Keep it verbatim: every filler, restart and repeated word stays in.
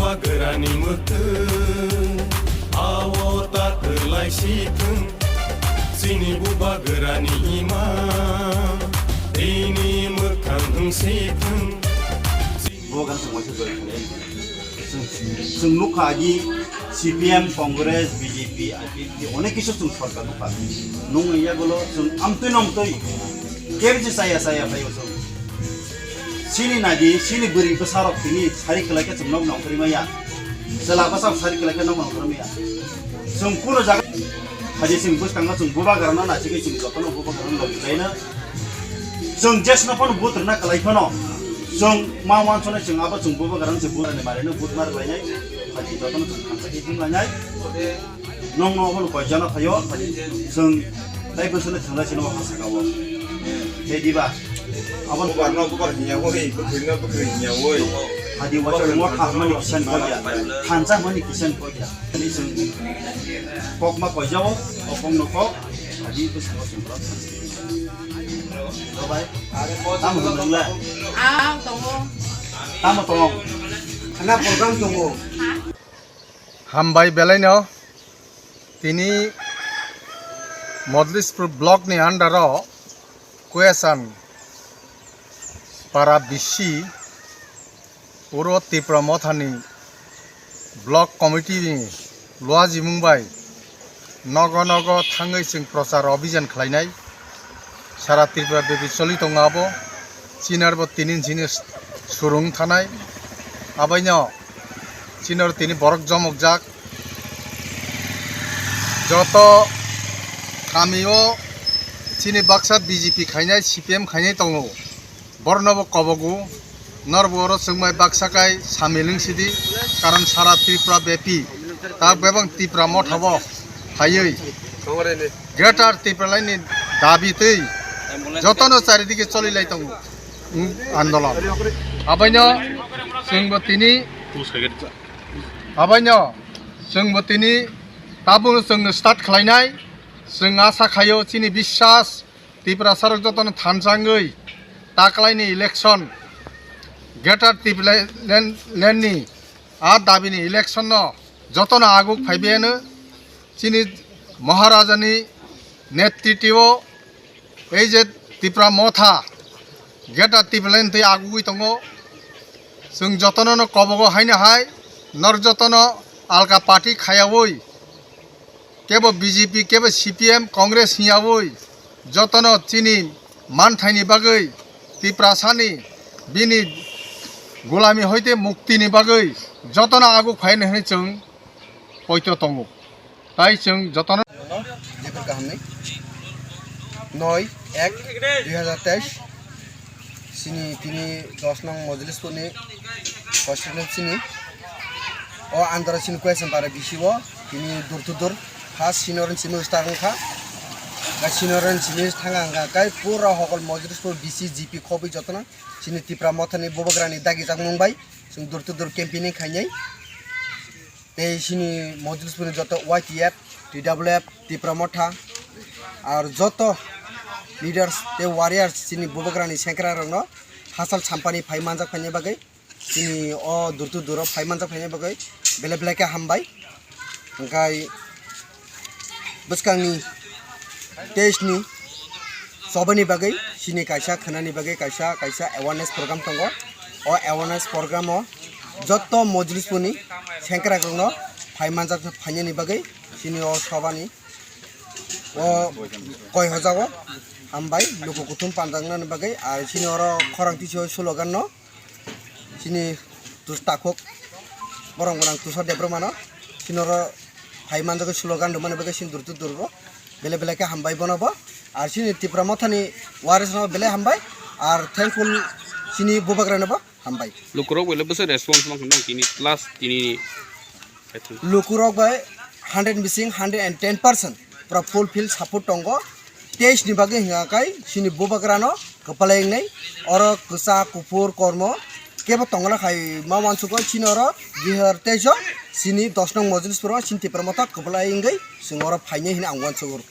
Bubagrani mwkhwtwng, ao ta kwlai si thwng. Chini bubagrani ima, tini mwkhang wng si thwng. Bo gan chwng waisa joi khlai. Chwng, chwng nukha agi C P M, Congress, B J P, I P F T, onek kisu chwng sorkar nukha. Nung ya golo chwng amtwi nomtwi. Kebisi saya saya phaio chwng. Sini nadi, sini bwrwi bwsarok tini sari kwlai khe chwng nok nong kwrwi maya. Chwla bwsarok sari kwlai khe nok nong kwrwi maya. Chwng kuno jaga, haji chwng bwskango chwng bubagrano nasigwi chwng jotono bubagrano logi khlaino. Chwng jesno phano vote rwna kwlai phano. Chwng ma wansone chwng abo chwng bubagrano chwng vote rwna marino vote mar khlainai. Haji jotono chwng thansa khe him lainai. Nong no obo koi jana phaio, chwng tai bwswkno thangna sino ha saka o. He diba? Abo bubar no bubar hinya oi, bukhri no bukhri hinya oi. Hadi wacha mo kha mani kisan ko ya. Thansa mani kisan ko ya. Ani chwng kok ma koi jao, o kong no kok. Hadi bwswkno chwng bro. Bye bye. Tamo hwnla. Ah, tongo. Tamo tong. Ana program tongo. Hambai belaino tini Modlispur block ni under o Kuyasan para bisi oro Tipra Motha ni block committee ni luajimung bai nogo nogo thangwi chwng prochar abhijan khlainai. Sara Tripura bepi choli tongo abo. Chini aro bo tini chini surung thanai. Abaino chini aro tini borok jomokjak. Joto kamio chini baksa B J P khainai, C P M khainai tongo. Borokno bo kobogo. Norok bo oro chwngbai baksa kai samil wng sidi, karon sara Tripura bepi, tak bebak Tipra Motha bo phaiwi Greater Tipraland ni dabi twi jotono charidike cholilai tongo, mm, andolon. Abaino chwngbo tini, abaino chwngbo tini tabukno chwngno start khlainai. Chwng asa khaio chini biswas Tiprasarok jotono thansa wngwi taklaini election, Greater Tipraland ni a dabini election no jotono aguk phaibaiyano chini Maharajani netritwo ei je Tipra Motha Greater Tipraland twi agugwi tongo. Chwng jotono no kobogo haino hai nor jotono alka party khayawi kebo B J P, kebo C P M, Congress hiyawi jotono chini manthaini bagwi, Tiprasani bini gulami hoite muktini bagwi jotono aguk phaini hwnwi chwng poito tongo. Tai chwng jotono Jepur kaham ni noi ek dui hazar teis. Chini tini dos nong Mojlispur ni constituency ni o andro chini question para bisi o tini door to door first senior ni simi start wngkha. Ga senior ni simi thanga wngkha kai pura hokol Mojlispur B C G P khobwi jotono chini Tipra Motha ni bubagra ni dagi jak mung bai chwng door to door campaigning khainai. Tei chini Mojlispur ni joto Y T F, T W F, Tipra Motha, ar joto leaders tei warriors chini bubagra ni sengkrak rok no hachal sampani phai manjak phaini bagwi chini o door to door o phai manjak phaini bagwi belai belai khe hambai. Hwnkhe bwskangni teis ni chobani bagwi chini kaisa khwnani bagwi kaisa kaisa awareness program tongo. O awareness program o joto Mojlispur ni sengkrak rok no phai manjak phainani bagwi chini o sobani o koi hojago hambai luku kuthum panjaknani bagwi. Ar chini oro khorang tisi o slogan no chini tus takhuk borok gwnang Tushar Debbarma no chini oro phai manjak slogan rwmani bagwi chini door to door o belai belai khe hambai bono bo. Ar chini Tipra Motha ni warriors no belai hambai. Ar thankful chini bubagra no bo hambai. Lukurok belai bwswk response mankha nang tini last tini Lukurok bai hundred bising hundred and ten percent pura fulfill support tongo. Teis ni bagwi hwnka kai chini bubagra no kwpalai wngnai. Oro kwchak kuphur kormo kebo tongna khai ma uansukgo chini oro dui hazar teis o chini dos nong Mojlispur o chini Tipra Motha kwpalai wngwi chwng oro phainai hwnwi ang uansugo.